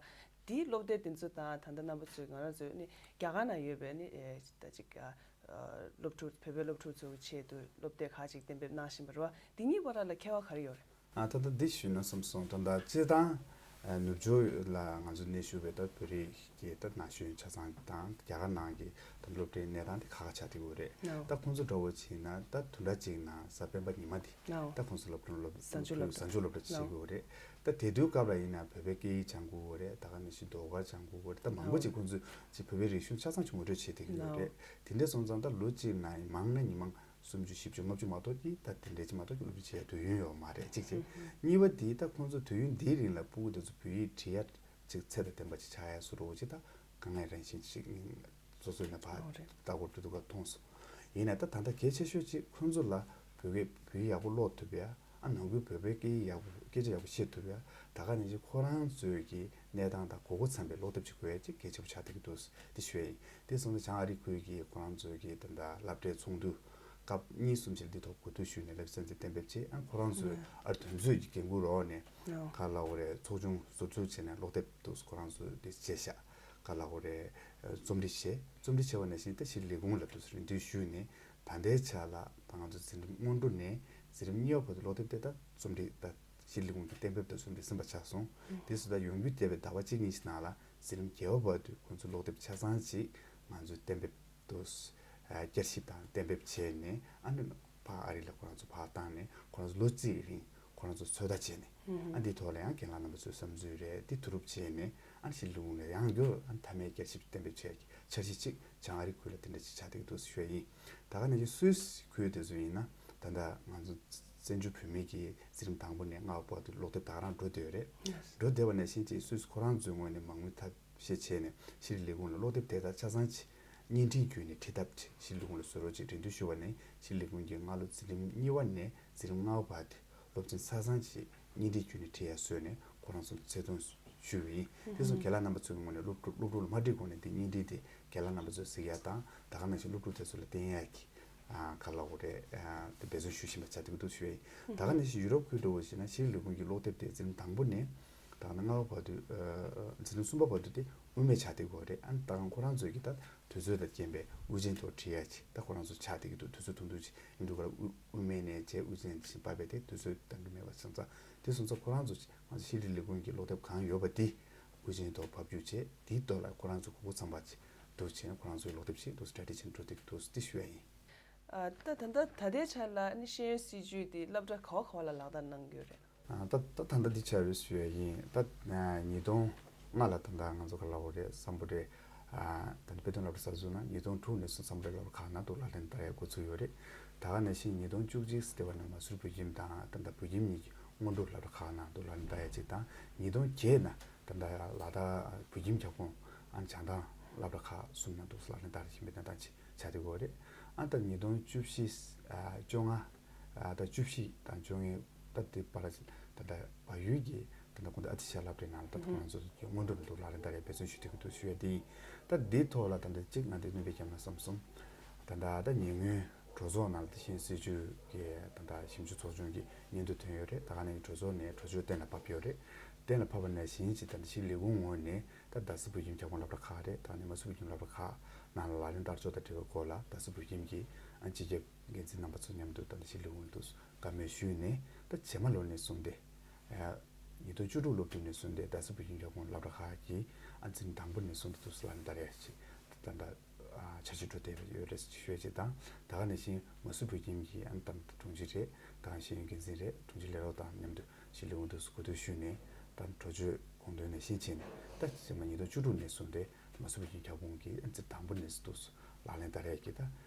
དེའི་སློབ་དེབ་དེ་ཚོ་དང་ད་ལྟ་རྣམ་པ་ཚོས་ང་རང་ཚོས་ནི་རྒྱ་གར་ནང་ཡོད་པའི་ནི་ཨེ་ད་ཅིག་ཨ་སློབ་ཕྲུག་བོད་པའི་སློབ་ཕྲུག་ཚོ་གི་ཆེད་དུ་སློབ་དེབ་ཁག་ཅིག་གཏན་འབེབས་གནང་བཞིན་པ་རེད་བ། དེ་གཉིས་བར་ལ་ཁྱད་པར་ག་རེ་ཡོད་རེད། ཨ་ད་ལྟ་འདི་ཞུས་ན་བསམ་སོང་། ད་ལྟ་སྤྱིར་བཏང་ཨ་ནུབ་ཕྱོགས་ལ་ང་ཚོ་གནས་བཞུགས་པའི་ད་བོད་རིགས་ཀྱི་ད་ན་གཞོན་ཆ་ཚང་དང་རྒྱ་གར་ནང་གི་ད་སློབ་གྲྭའི་གནས་སྟངས་དེ་ཁག་ཁག་ཆགས་བསྡད་ཡོད་རེད། ཨོ། ད་ཁོང་ཚོ་འདྲ་བོ་བྱས་ན་ད་བདུན་ཕྲག་གཅིག་ནང་གཟའ་སྤེན་པ་ཉི་མ་དེ་ཨོ། ད་ཁོང་ཚོ་སློབ་གྲྭ་སློབ་གཟའ་མཇུག་སློབ་གཟའ་མཇུག་སློབ་གྲྭ་བྱེད་ཀྱི་ཡོད་རེད། ད་དེ་དུས་སྐབས་ལ་ཡིན་ན་བོད་པའི་སྐད་ཡིག་སྦྱང་དགོས་ཡོད་རེད། ད་ག་ནང་བཞིན་ཟློས་གར་སྦྱང་དགོས་ཡོད་རེད། ད་མང་པོ་ཅིག་ཁོང་ཚོས་ཅིག་བོད་པའི་རིག་གཞུང་ཆ་ཚང་ཅིག་ངོ་སྤྲོད་བྱེད་བསྡད་ཀྱི་ཡོད་རེད། དེ་འདྲ་སོང་ཙང་ད་ལོ་གཅིག་ནང་མང་ན་ཉི་མ་སུམ་ཅུ་བཞི་བཅུ་ལྔ་བཅུ་མ་གཏོགས་ཀྱི་ད་དེ་འདྲའི་ཅིག་མ་གཏོགས་ཀྱི་སློབ་ཁྲིད་བྱེད་ཡ་དུས་ཡུན་ཡོད་མ་རེད་གཅིག་བྱས། གཉིས་པ་དེ་ད་ཁོང་ཚོ་དུས་ཡུན་འདིའི་རིང་ལ་ཕྲུ་གུ་དེ་ཚོ་བོད་ཡིག་བྲིས་ཡ་ཅིག་ཚད་དང་ལྡན་པ་ཅིག་ཆགས་ཡ་བཟོ་འདྲ་བོ་ཅིག་ད་དཀའ་ངལ་རང་བཞིན་ཅིག་སོ་སོ་ཡིན་ན་ཕར་ཨོ་རེད། ལྟ་སྐོར་དུས་དུས་ཀ་མཐོང་སོང་། ཡིན་ན་ད་ད་ལྟ་གལ་ཆེ་ཤོས་ཅིག་ཁོང་ཚོ་ལ་བོད་སྐད་བོད་ཡིག་ཡག་པོ་ཀློག་ཐུབ་ཡ། ཨ་ནང་ཁུལ་བོད་པའི་སྐད་ཡིག་ཡག་པོ་སྐད་ཆ་ཡག་པོ་བཤད་ཐུབ་ཡ། ད་ག་ནང་བཞིན་ཁོ་རང་ཚོའི་གི་གནས་སྟངས་དང་གོ་སྐབས་འཚམ་པའི་སློབ་དེབ་ཅིག་དགོས་ཡ་ཅིག་གལ་ཆེ་པོ་ཆགས་བསྡད་ཀྱི་འདུག་དེ་ཞུ་ཡ་ཡིན། དེ་སོང་ཙང་བྱང་ཨ་རི་ཁུལ་གྱི་ཁོ་རང་ཚོའི་གི་ད་ལྟ་སློབ་གྲྭའི་ཚོགས་འདུ་སྐབས་གཉིས་གསུམ་ཞིག་འདི་ཐོག་གོ་བསྡུར་ཞུས་ནས་བསླབ་ཚན་དེ་གཏན་འབེབས་བྱས། ཨ་ཁོ་རང་ཚོའི་ཨ་རི་དོན་གཙོའི་གི་འགན་འཁུར་འོག་ནས་ཨོ་ག་ལ་འོ་རེད། ཚོགས་ཆུང་ཟུར་འཛུལ་བྱས་ནས་སློབ་དེབ་དུ་ཁོ་རང་ཚོ་དེ་བྱས་ཤག་ག་ལ་འོ་རེད། རྩོམ་སྒྲིག་བྱས། རྩོམ་སྒྲིག་བྱས་པ་ནང་བཞིན་ད་ཕྱིར་ལས་ཁུངས་ལ་དུ་རེ་འདུན་ཞུས་ནས་ད་ལྟའི་ཆ་ལ་ད་ང་ཚོ་འཛིན་རིམ་སྔོན་འགྲོ་ནས་འཛིན་རིམ་གཉིས་པ་བར་དུ་སློབ་དེབ་དེ་ད་རྩོམ་སྒྲིག་ད་ཕྱིར་ལས་ཁུངས་ཀྱི་གཏན་འབེབས་དང་ཟུང་འབྲེལ་ཟིན་པ་ཆགས་སོང་། དེ་སུ་ད་ཡོང་རྒྱུ་བསྡད་པའི་ཟླ་བ་གཅིག་གཉིས་ཀྱི་ནང་ལ་འཛིན་རིམ་བརྒྱད་པ་བར་དུ་ཁོང་ཚོ་སློབ་དེབ་ཆ་ཚང་ཅིག་ང་ཚོས་གཏན་འབེབས་དུ་བསྐྱར་ཞིབ་དང་གཏན་འབེབས་བྱས་ནས་ཨ་ནི་ཕར་ཨ་རི་ལ་ཁོ་རང་ཚོ་ཕར་བཏང་ནས་ཁོ་རང་ཚོ་ལོ་གཅིག་རིང་ཁོ་རང་ཚོ་ཚོད་ལྟ་བྱས་ནས་ཨ་འདིའི་ཐོག་ལ་ཡང་རྒན་ལགས་རྣམ་པ་ཚོའི་བསམ་ཚུལ་རེད། འདི་བསྡུ་རུབ་བྱས་ནས་ཨ་ཕྱིར་ལས་ཁུངས་ལ་ཡང་བསྐྱར་ཨ་མཐའ་མའི་བསྐྱར་ཞིབ་གཏན་འབེབས་བྱས་འཆར་གཞི་གཅིག་བྱང་ཨ་རི་ཁུལ་ལ་དེ་འདྲ་ཅིག་ཆགས་བསྡད་འདུག་ཞུ་ཡ་ཡིན། ད་ག་ནང་བཞིན་སུད་སི་ཁུལ་དེ་ཚོ་ཡིན་ན་ད་ལྟ་ང་ཚོ་བཙན་བྱོལ་བོད་མིའི་གི་འཛིན་རིམ་དང་པོ་ནས་ལྔ་པ་བར་དུ་སློབ་དེབ་ད་ག་རང་འགྲོ་བསྡད་ཡོད་རེད། འགྲོ་བསྡད་པ་ནང་བཞིན་ཅིག་སུད་སི་ཁོ་རང་ཚོའི་ངོས་ནས་མ་དངུལ་ཐབས་ཤེས་བྱས་ནས་ཕྱིར་ལས་ཁུངས་ལ་སློབ་དེབ་དེ་དག་ཆ་ཚང་ཅིག་བརྙན་འཕྲིན་བརྒྱུད་ནས་ཁྲིད་ཐབས་ཕྱིར་ལས་ཁུངས་ལ་བཟོ་རོགས་ཅེས་རེ་འདུན་ཞུས་པ་ནས་ཕྱིར་ལས་ཁུངས་ཀྱིས་སྔ་ལོ་འཛིན་རིམ་གཉིས་པ་ནས་འཛིན་རིམ་ལྔ་པ་བར་དུ་སློབ་ཚན་ཆ་ཚང་ཞིག་བརྙན་འཕྲིན་བརྒྱུད་ནས་ཁྲིད་ཡ་བཟོས་ནས་ཁོ་རང་ཚོར་ཚད་མཐོང་ཞུས་པ་ཡིན། དེ་སོང་རྒན་ལགས་རྣམ་པ་ཚོའི་ངོས་ནས་སློབ་ཕྲུག་སློབ་ཕྲུག་ལ་མ་འགྲིག་གོང་ནས་འདི་བརྙན་འཕྲིན་དེ་རྒན་ལགས་རྣམ་པ་ཚོས་གཟིགས་ཡ་དང་ད་ག་ནང་བཞིན་སློབ་ཕྲུག་དེ་ཚོ་ལ་བསྟན་ཡ་གི་ ཨ་ག་ལབ་དགོས་རེད། ཨ་དེ་འབད་བརྩོན་ཞུ་བཞིན་པ་ཆགས་བསྡད་ཀྱི་འདུག་ཞུ་ཡ་ཡིན། ད་ག་ནང་བཞིན་ཡུ་རོབ་ཁུལ་འདྲ་བོ་ཞིག་ན་ཤེས་རིག་ལས་ཁུངས་ཀྱི་སློབ་དེབ་དེ་འཛིན་རིམ་དང་པོ་ནས་ད་ག་ནང་ལྔ་པ་བར་དུ། ཨ་འཛིན་རིམ་གསུམ་པ་བར་དུ་དེ་དབུ་མེད་ཆགས་བསྡད་ཀྱི་ཡོད་རེད། ཨ་ནི་ད་ག་ཁོ་རང་ཚོས་ཀྱི་ད་དུས་ཚོད་དང་རྐྱེན་པས་དབུ་ཅན་ཐོག་བྲིས་ཡ་ཅིག་ད་ཁོ་རང་ཚོ་ཆགས་བསྡད་ཀྱི་འདུག་དུས་ཚོད་ཐུང་ཐུང་ཅིག་ཡིན་འདུག་ག་ལ། དབུ་དབུ་མེད་ནས་བྱས་དབུ་ཅན་ཞིག་བབས་པས་དེ་དུས་ཚོད་འདང་གི་མེད་པ་སོང་ཙང་། དེ་སོང་ཙང་ཁོ་རང་ཚོ་ང་ཚོ་ཤེས་རིག་ལས་ཁུངས་ཀྱི་སློབ་དེབ་གང་ཡོད་པ་དེ་དབུ་ཅན་ཐོག་ཕབ་སྒྱུར་བྱས། དེའི་ཐོག་ལ་ཁོ་རང་ཚོ་གོ་སྐབས་ཚང་བ་ཅིག་འདུག་བྱས་ནས་ཁོ་རང་ཚོའི་སློབ་དེབ་ཞིག་འདུག་སི་ཊ་ཌི་ཇི་བྱས་ནས་འགྲོ་བསྡད་ཀྱི་འདུག་དེ་ཞུ་ཡ་ཡིན། ཨ་ད་ད་ལྟ་ད་ལྟའི་ཆར་ལ་ནི་ཤེས་ཡོན་སྲིད་བྱུས་དེ་སློབ་གྲྭ་ག་བ་ག་བ་ལ་ལག་བསྟར་གནང་གི་ཡོད་རེད། ཨ་ད་ད་ད་ལྟ་འདི་ཆར་རེད་ཞུ་ཡ་ཡིན། ད་ཨ་ཉིས་སྟོང་ལྔ་ལ་ད་ལྟ་ང་ཚོ་ག་ལབ་དགོས་རེད། བསམ་པ་རེད། ཨ་ད་ནི་དཔེ་སྟོན་སློབ་གྲྭ་གསར་འཛུགས་གནང་། ཉིས་སྟོང་དྲུག་ནས་བཟུང་བསམ་པ་རེད་སློབ་གྲྭ་ཁག་ནང་དུ་ལག་ལེན་བསྟར་ཡ་འགོ་ཚུགས་ཡོད་རེད། ད་ག་ནང་བཞིན་ཉིས་སྟོང་བཅུ་གཅིག་ཟེར་བ་ནས་མ་སུར་བོད་ཁྱིམ་དང་ད་ལྟ་བོད་ཁྱིམ་གཉིས་ཀྱི་སྔོན་འགྲོ་སློབ་གྲྭ་ཁག་ནང་དུ་ལག་ལེན་བསྟར་ཡ་གཅིག་དང་། ཉིས་སྟོང་བརྒྱད་ནས་ད་ལྟ་ལ་དྭགས་བོད་ཁྱིམ་ཁྱབ་ཁོངས་ཨ་ནི་བྱང་ཐང་སློབ་གྲྭ་ཁག་གསུམ་ནང་དུ་ལག་ལེན་བསྟར་བཞིན་པའི་གནས་སྟངས་ཅིག་ཆགས་བསྡད་ཡོད་རེད། ཨ་ད་ཉིས་སྟོང་བཅུ་བཞི། ཨ་བཅོ་ལྔ། ཨ་ད་བཅུ་བཞི་དང་བཅོ་ལྔའི་ད་དེ་བར་ད་ལྟ་བལ་ཡུལ་གྱི་ད་ལྟ་དགོན་སྡེ་ཨ་ཏི་ཤ་སློབ་གྲྭའི་ནང་ལ་ད་ལྟ་ཁོང་ཚོ་གི་སྔོན་འགྲོ་ལ་དུ་ལག་ལེན་བསྟར་ཡ་འབད་བརྩོན་ཞུ་བསྡད་ཀྱི་འདུག་ཞུ་ཡ་དེ་ཡིན། ད་འདིའི་ཐོག་ལ་ད་ལྟ་གཅིག་ང་འདི་སྣོན་པ་བརྒྱབ་ན་བསམ་སོང་། ད་ལྟ་ད་ཉེ་སྔོན་གྲོས་ཚོགས་ནང་ལ་ད་ཤེས་ཡོན་སྲིད་བྱུས་ཀྱི་ད་ལྟ་ཞིབ་འཇུག་ཚོགས་ཆུང་གི་སྙན་ཐོ་ཐོན་ཡོད་རེད། ད་ག་ནས་གྲོས་ཚོགས་ནས་གྲོས་ཆོད་གཏན་ལ་ཕབ་ཡོད་རེད། གཏན་ལ་ཕབ་པ་ནང་བཞིན་གྱི་ད་ལྟ་ཤེས་རིག་ལས་ཁུངས་ངོས་ནས་ད་རྡ་ས་བོད་ཁྱིམ་ཁྱབ་ཁོངས་སློབ་གྲྭ་ཁག་རེད། ད་ནི་མ་སུ་བོད་ཁྱིམ་སློབ་གྲྭ་ཁག་ནང་ལ་ལག་ལེན་བསྟར་ཕྱོགས་དང་འབྲེལ་བའི་སྐོར་ལ་རྡ་ས་བོད་ཁྱིམ་གྱི་ཨ་སྤྱི་ཁྱབ་འགན་འཛིན་རྣམ་པ་ཚོ་མཉམ་དུ་ད་ལྟ་ཤེས་རིག་ལས་ཁུངས་དུ་བཀའ་མོལ་ཞུས་ནས། ད་རྗེས་མ་ལོ་ནས་བཟུང་སྟེ་ཨ་ཉིས་སྟོང་བཅུ་དྲུག་སློབ་དུས་ནས་བཟུང་སྟེ་རྡ་ས་བོད་ཁྱིམ་ཁྱབ་ཁོངས་སློབ་གྲྭ་ཁག་གི་ཨ་འཛིན་དང་པོ་ནས་བཟུང་སྟེ་དུ་ལག་ལེན་བསྟར་ཡ་ཞིག་ད་ལྟ་ཨ་འཆར་གཞི་འགྲོ་བསྡད་ཡོད་རེད་ཞུ་ཡ་ཅིག་དང་། ད་ག་ནང་བཞིན་མ་སུ་བོད་ཁྱིམ་གྱི་ཨ་ནི་ད་དྲུང་ཆེ་རེད། ད་ག་ཤེས་ཡོན་འགན་འཛིན་རེད། དྲུང་ཆེ་ལས་རོགས་དང་མཉམ་དུ་ཤེས་རིག་ལས་ཁུངས་དུ་གོ་བསྡུར་ཞུས་ནས་ད་གྲོས་ཆོད་དགོངས་དོན་ནས་ཤེས་བྱས་ནས། ད་རྗེས་མ་ཉིས་སྟོང་བཅུ་དྲུག་ནས་བཟུང་སྟེ་མ་སུ་བོད་ཁྱིམ་ཁྱབ་ཁོངས་ཀྱི་ཨ་ནི་དང་པོ་ནས་བཟུང་དུ་ལག་ལེན་བསྟར་ཡ་གི་ད་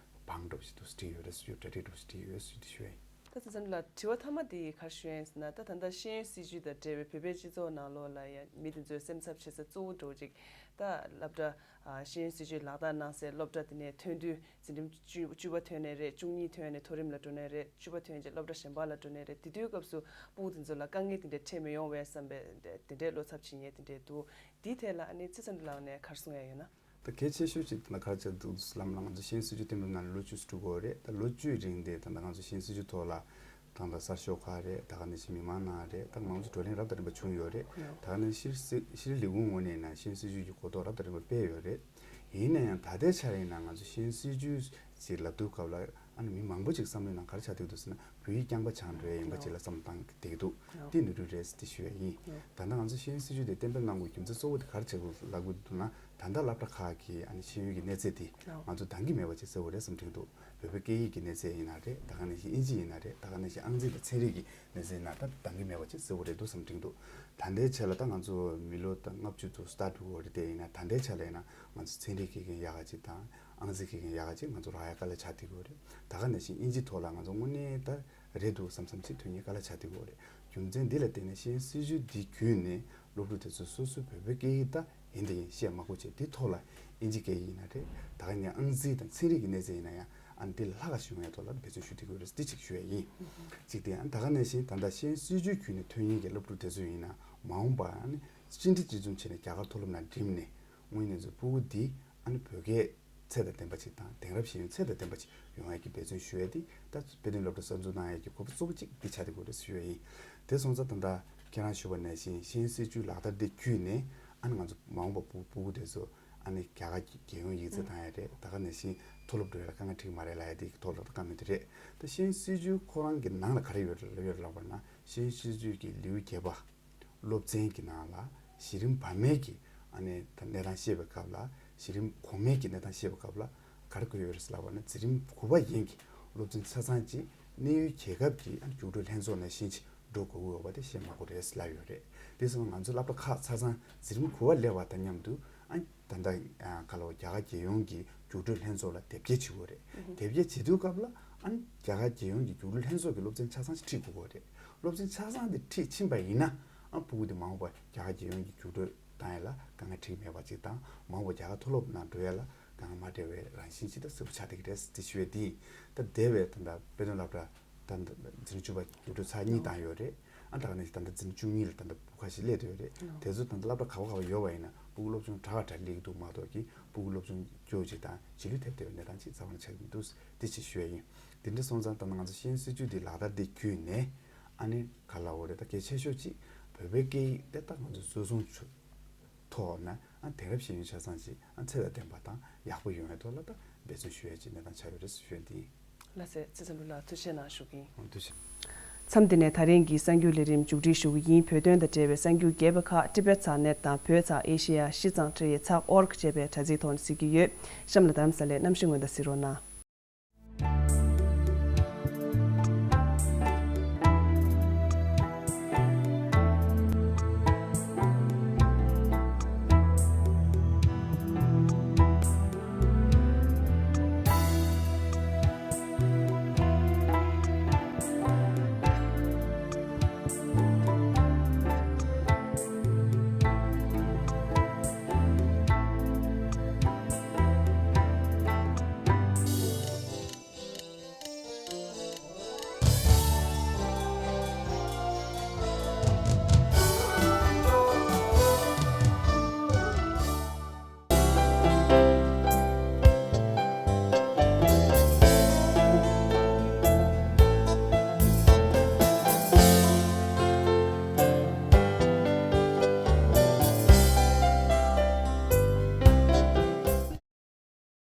བང་འདྲ་བོ་ཞིག་ཏུ་བྲིས་ཡོད་རེད་ཟེར་ཞུ། གྲ་སྒྲིག་འདྲ་བོ་ཞིག་བྲིས་ཡོད་ཟེར་ཞུ་འདི་ཞུ་ཡ་ཡིན། ད་ཚེ་བཙན་ལགས་དྲི་བ་མཐའ་མ་དེ་ག་རེ་ཞུ་ཡ་ཡིན་ཟེར་ན། ད་ད་ལྟ་ཤེས་ཡོན་སྲིད་བྱུས་དང་འབྲེལ་བའི་བོད་པའི་སྤྱི་ཚོགས་ནང་ལོགས་ལ་ཡང་མི་དེ་ཚོའི་སེམས་འཚབ་བྱེད་ས་གཙོ་བོ་འདྲ་བོ་ཅིག་ད་སློབ་གྲྭ་ཨ་ཤེས་ཡོན་སྲིད་བྱུས་ལག་བསྟར་གནང་སའི་སློབ་གྲྭ་དེ་ནས་ཐོན་དུས་འཛིན་རིམ་བཅུ་བཅུ་པ་ཐོན་ནས་རེད། བཅུ་གཉིས་ཐོན་ནས་མཐོ་རིམ་ལ་འགྲོ་ནས་རེད། བཅུ་པ་ཐོན་རྗེས་སློབ་གྲྭ་གཞན་པ་ལ་འགྲོ་ནས་རེད། དེ་དུས་སྐབས་སུ་སྤུ་གུ་དེ་ཚོ་ལ་དཀའ་ངལ་དེ་འདྲ་འཕྲད་མི་ཡོང་བས་བསམ་པའི་དེ་འདྲའི་བློ་འཚབ་བྱེད་མཁན་དེ་འདྲ་འདུག་དེའི་ཐད་ལ་ཨ་ནི་ཚེ་བཙན་ལགས་ནས་ག་རེ་གསུང་ཡ་ཡོད་ན། ད་གལ་ཆེ་ཤོས་ཅིག་ད་ག་རེ་ཆགས་འདུག་ལབ་ན། ང་ཚོ་ཤེས་ཡོན་སྲིད་བྱུས་གཏན་འབེབས་གནང་ནས་ལོ་བཅུ་ཙམ་འགྲོ་གི་ཡོད་རེད། ད་ལོ་བཅུའི་རིང་དེ་ད་ལྟ་ང་ཚོ་ཤེས་ཡོན་སྲིད་བྱུས་ཐོག་ལ་ད་ལྟ་གསར་ཤོག་ཁག་རེད། ད་ག་ནང་བཞིན་མི་མང་ནང་རེད། ད་མང་ཚོགས་བགྲོ་གླེང་རབ་དང་རིམ་པ་བྱུང་ཡོད་རེད། ད་ག་ནང་ཤེས་རིག་ཤེས་རིག་ལས་ཁུངས་ངོས་ནས་ཡིན་ན་ཤེས་ཡོན་སྲིད་བྱུས་ཀྱི་གོ་རྟོགས་རབ་དང་རིམ་པ་སྤེལ་ཡོད་རེད། ཡིན་ན་ཡང་ད་ལྟའི་ཆར་ཡིན་ན་ང་ཚོ་ཤེས་ཡོན་སྲིད་བྱུས་ཅིག་ལབ་དུས་སྐབས་ལ་ཨ་ནི་མི་མང་པོ་ཅིག་བསམ་བློའི་ནང་ག་རེ་ཆགས་བསྡད་འདུག་ཟེར་ན། བོད་ཡིག་རྐྱང་པ་སྦྱངས་འགྲོ་ཡ་ཡིན་པ་ཅིག་ལ་བསམ་བློ་བཏང་བསྡད་ཀྱི་འདུག་དེ་ནོར་འཁྲུལ་རེད་ཟེར་དེ་ཞུ་ཡ་ཡིན། ད་ལྟ་ང་ཚོ་ཤེས་ཡོན་སྲིད་བྱུས་དེ་གཏན་འབེབས་གནང་དགོས་རྒྱུ་མཚན་གཙོ་བོ་དེ་ག་རེ་བྱེད་དགོས་ལབ་དགོས་འདུག་ན། ད་ལྟ་སློབ་གྲྭ་ཁག་གི་ཨ་ནི་ཤེས་ཡོན་གྱི་གནས་ཚད་དེ་ང་ཚོ་འདང་གི་མེད་པ་ཅིག་གསལ་པོ་རེད་བསམ་དྲན་འདུག་བོད་པའི་སྐད་ཡིག་གི་གནས་ཚད་ཡིན་ན་རེད། ད་ག་ནང་བཞིན་ཨིན་ཇི་ཡིན་ན་རེད། ད་ག་ནང་བཞིན་ཨང་རྩིས་དང་ཚན་རིག་གི་གནས་ཚད་ཡིན་ན་ད་འདང་གི་མེད་པ་ཅིག་གསལ་པོ་རེད་འདུག་བསམ་དྲན་འདུག་ད་ལྟའི་ཆ་ལ་ད་ང་ཚོ་མི་ལོ་ད་ལྔ་བཅུ་ཙམ་སླེབས་འགྲོ་གི་རེད། དེ་ཡིན་ན་ད་ལྟའི་ཆ་ལ་ཡིན་ན་ང་ཚོ་ཚན་རིག་དགེ་རྒན་ཡག་ག་ཅིག་དང་ཨང་རྩིས་དགེ་རྒན་ཡག་ག་ཅིག་ང་ཚོ་རག་ཡ་དཀའ་ལས་ཆགས་བསྡད་ཀྱི་ཡོད་རེད། ད་ག་ནང་བཞིན་ཨིན་ཇི་ཐོག་ལ་ང་ཚོ་དངོས་གནས་ད་རེད་འདུག་བསམ་བསམ་ཅིག་ཐོན་མཁན་དཀའ་ལས་ཆགས་བསྡད་ཀྱི་ཡོད་རེད། རྒྱུ་མཚན་འདི་ལ་བརྟེན་ནས་ཤེས་ཡོན་སྲིད་བྱུས་འདི་བརྒྱུད་ནས་སློབ་ཕྲུག་དེ་ཚོ་སོ་སོའི་བོད་པའི་སྐད་ཡིག་ད་ཡིན་ད་ཡིན་བཤད་མ་དགོས་བྱས། དེ་ཐོག་ལ་ཨིན་ཇི་སྐད་ཡིག་ཡིན་ན་རེད། ད་ག་ནས་ཨང་རྩིས་དང་ཚན་རིག་གི་གནས་ཚད་ཡིན་ན་ཡང་ཨ་ནི་དེ་ལས་ལྷག་ག་ཞིག་ཡོང་ཡ་ཐོག་ལ་འབད་བརྩོན་ཞུ་བསྡད་ཀྱི་ཡོད་རེད། འདི་གཅིག་ཞུ་ཡ་ཡིན། གཅིག་དེ་ཨ་ནི་ད་ག་ནང་བཞིན་ད་ལྟ་ཤེས་ཡོན་སྲིད་བྱུས་བརྒྱུད་ནས་ཐོན་མཁན་གྱི་སློབ་ཕྲུག་དེ་ཚོ་ཡིན་ན་མ་འོངས་པ་ཨ་ནི་ཕྱི་འབྲེལ་གཅིག་མཚུངས་བྱས་ནས་རྒྱ་གར་མཐོ་སློབ་ནང་འགྲིམས་ནས་དངོས་གནས་ཚོ་སྤུ་གུ་འདི་ཨ་ནི་བོད་སྐད་ཚད་དང་ལྡན་པ་ཅིག་དང་དེང་རབས་ཤེས་ཡོན་ཚད་དང་ལྡན་པ་ཅིག་ཡོང་ཡ་གི་འབད་བརྩོན་ཞུ་ཡ་འདི་ད་དཔེ་སྟོན་སློབ་གྲྭ་གསར་འཛུགས་གནང་ཡ་གི་དགོས་པ་གཙོ་བོ་གཅིག་འདི་ཆགས་བསྡད་ཀྱི་ཡོད་རེད་ཞུ་ཡ་ཡིན། དེ་སོང་ཙང་ད་ལྟ་ཁྱེད་རང་ཞུ་བ་ནང་བཞིན་ཤེས་ཡོན་སྲིད་བྱུས་ལག་བསྟར་འདི་བརྒྱུད་ནས་ཨ་ནི་ང་ཚོ་མ་འོངས་པ་སྤུ་སྤུ་གུ་དེ་ཚོ་ཨ་ནི་རྒྱ་གར་གྱི་རྒྱལ་ཡོངས་ཡིག་ཚད་བཏང་ཡ་རེད། ད་ག་ནང་བཞིན་མཐོ་སློབ་འགྲོ་ཡ་ལ་དཀའ་ངལ་འཕྲད་ཀྱི་མ་རེད་ལབ་ཡ་དེ་ཐོག་ལ་ད་བཀའ་མོལ་དེ་རེད། ད་ཤེས་ཡོན་སྲིད་བྱུས་ཁོ་རང་གི་ནང་ལ་ག་རེ་ཡོད་རེད་ཡོད་རེད་ལབ་པ་ན། ཤེས་ཡོན་སྲིད་བྱུས་ཀྱི་ལེའུ་བརྒྱད་པ། སློབ་ཚན་གྱི་ནང་ལ་གཞི་རིམ་བར་མའི་གི་ཨ་ནི་ད་གནས་སྟངས་བཤད་པའི་སྐབས་ལ། གཞི་རིམ་གོང་མའི་གི་གནས་སྟངས་བཤད་པའི་སྐབས་ལ་ག་རེ་དགོས་ཡོད་རེད་ལབ་པ་ན། འཛིན་རིམ་དགུ་པ་ཡན་གྱི་སློབ་ཚན་ཆ་ཚང་ཅིག་གནས་ཡུལ་རྒྱལ་ཁབ་ཀྱི་ཨ་ནི་རྒྱུགས་སྤྲོད་ལྷན་ཚོགས་ནང་བཞིན་ཅིག་འགྲོ་དགོས་ཀྱི་ཡོད་པ་དེ་བཤད་མ་དགོས་རེད་ལབ་ཡོད་རེད། དེ་སོང་ང་ཚོ་སློབ་གྲྭ་ཁག་ཆ་ཚང་འཛིན་རིམ་དགུ་པ་སླེབས་པ་དང་མཉམ་དུ་ཨ་ནི་ད་ལྟ་ཨ་ག་ལ་རྒྱ་གར་རྒྱལ་ཡོངས་ཀྱི་རྒྱུགས་སྤྲོད་ལྷན་ཚོགས་ལ་དེབ་སྐྱེལ་བྱེད་དགོས་རེད། དེབ་སྐྱེལ་བྱེད་དུས་སྐབས་ལ་ཨ་ནི་རྒྱ་གར་རྒྱལ་ཡོངས་ཀྱི་རྒྱུགས་སྤྲོད་ལྷན་ཚོགས་ཀྱི་སློབ་ཚན་ཆ་ཚང་ཞིག་ཁྲིད་དགོས་ཀྱི་རེད། སློབ་ཚན་ཆ་ཚང་དེ་ཁྲིད་ཕྱིན་པ་ཡིན་ན་ཨ་སྤུ་གུ་དེ་མ་འོངས་པར་རྒྱ་གར་རྒྱལ་ཡོངས་ཀྱི་རྒྱུགས་སྤྲོད་བཏང་ཡ་ལ་དཀའ་ངལ་འཕྲད་ཀྱི་མེད་པ་ཅིག་དང་། མ་འོངས་པར་རྒྱ་གར་མཐོ་སློབ་ནང་འགྲོ་ཡ་ལ་དཀའ་ངལ་མ་འཕྲད་པའི་རང་བཞིན་ཅིག་ད་གསལ་པོ་ཆགས་བསྡད་ཀྱི་རེད་ཟེར་དེ་ཞུ་ཡ་དེ་ཡིན། ད་འདས་པའི་ད་ལྟ་དཔེ་སྟོན་སློབ་གྲྭ་ད་ལྟ་འཛིན་རིམ་བཅུ་པ་རྒྱུགས་སྤྲོད་ཚར་གཉིས་བཏང་ཡོད་རེད། ཨ་ད་ག་ནས་ད་ལྟ་འཛིན་བཅུ་གཉིས་ལ་ད་ལྟ་བུ་ཁ་ཞིག་སླེབས་བསྡད་ཡོད་རེད། དེ་ཚོ་ད་ལྟ་སློབ་གྲྭ་ག་བ་ག་བ་ཡོད་པ་ཡིན་ན་སྤུ་གུ་སློབ་སྦྱོང་དྲག་ག་དྲག་སླེབས་ཀྱི་འདུག་མ་གཏོགས་ཀྱི་སྤུ་གུ་སློབ་སྦྱོང་སྐྱོ་ཅིག་དང་བྱིས་ལུས་ཐེབས་བསྡད་པའི་གནས་སྟངས་ཅིག་རྩ་བ་ནས་ཆགས་ཀྱི་མི་འདུག་འདི་ཅིག་ཞུ་ཡ་ཡིན། དེ་འདྲ་སོང་ཙང་ད་ང་ཚོ་ཤེས་ཡོན་སྲིད་བྱུས་འདི་ལག་བསྟར་འདི་བརྒྱུད་ནས་ཨ་ནི་ག་ལ་འོ་རེད། ད་གལ་ཆེ་ཤོས་ཅིག་བོད་པའི་སྐད་ཡིག་དེ་ད་ང་ཚོ་གཙོ་བཟུང་ཆུ་ཐོག་ནས་ཨ་དེང་རབས་ཤེས་ཡོན་ཆ་ཚང་ཅིག་ཨ་ཚད་དང་ལྡན་པ་དང་ཡག་པོ་ཡོང་བའི་ཐོག་ལ་ད་འབད་བརྩོན་ཞུ་ཡ་ཅིག་གནས་སྟངས་ཆགས་ཡོད་རེད་ཞུ་ཡ་འདི་ཡིན། ལགས་སེ། ཚེ་བཟང་ལུ་ལགས་ཐུགས་རྗེ་གནང་ཞུ་གི་ཡིན། ཨ་ཐུགས་རྗེ། མཚམས་འདི་ནས་ད་རིང་གི་གསར་འགྱུར་ལས་རིམ་མཇུག་སྒྲིལ་ཞུ་གི་ཡིན། བོད་དོན་དང་འབྲེལ་བའི་གསར་འགྱུར་རྒྱས་པ་ཁག་ཏི་པེ་ཊི་ས་ནེ་ཊི་དང་བོད་ཚགས་ཨེ་ཤེ་ཡ་གཞི་གཙང་འཕྲིན་ཡིག་ཚགས་ཨོར་གི་ཅེས་པའི་དྲ་ཚིགས་ཐོག་ནས་གཟིགས་ཀྱི་ཡོད། གཤམ་ལ་རྡ་རམ་ས་ལའི་གནམ་གཤིས་སྔོན་བརྡ་གཟིགས་རོགས་གནང་།